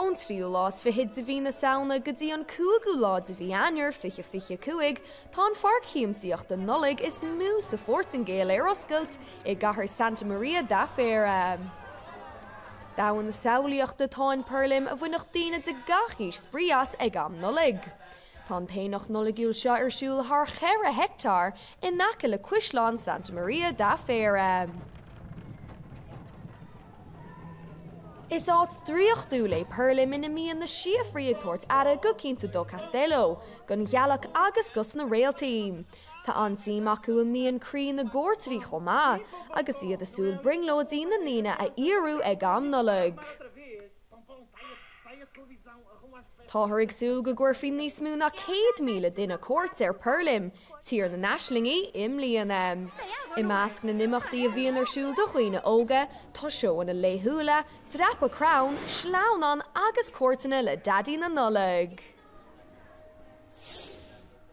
Ón tríú lá is fichid de mhí na Samhna go dtí an cúigiú lá de mhí Eanáir 2025, tá an pháirc shiamsaíochta Nollag is mó sa Phortaingéil ar oscailt i gcathair Santa Maria da Feira. Domhan na samhlaíochta atá in Perlim a bhainfeadh daoine de gach aois spraoi as ag am Nollag. Tá an t-aonach Nollaigiúil seo ar siúl thar cheithre heicteár in aice le Caisleán Santa Maria da Feira. Is áit draíochtúil é Perlim ina mbíonn na síofraí ag tabhairt aire go Quinta do Castelo, don ghealach agus dos na réaltaí. Tá an-suim acu i mian croí na gcuairteoirí chomh maith, agus iad ag súil brionglóidí na ndaoine a fhíorú ag am Nollag. Táthar ag súil go gcuirfidh níos mó ná 100,000 duine cuairt ar Perlim, tír na n-aislingí, i mbliana. I measc na n-imeachtaí a bhíonn ar siúl do dhaoine óga, tá seóanna laethúla, dreapadh crann, sleamhnán agus cuairteanna le Daidí na Nollag.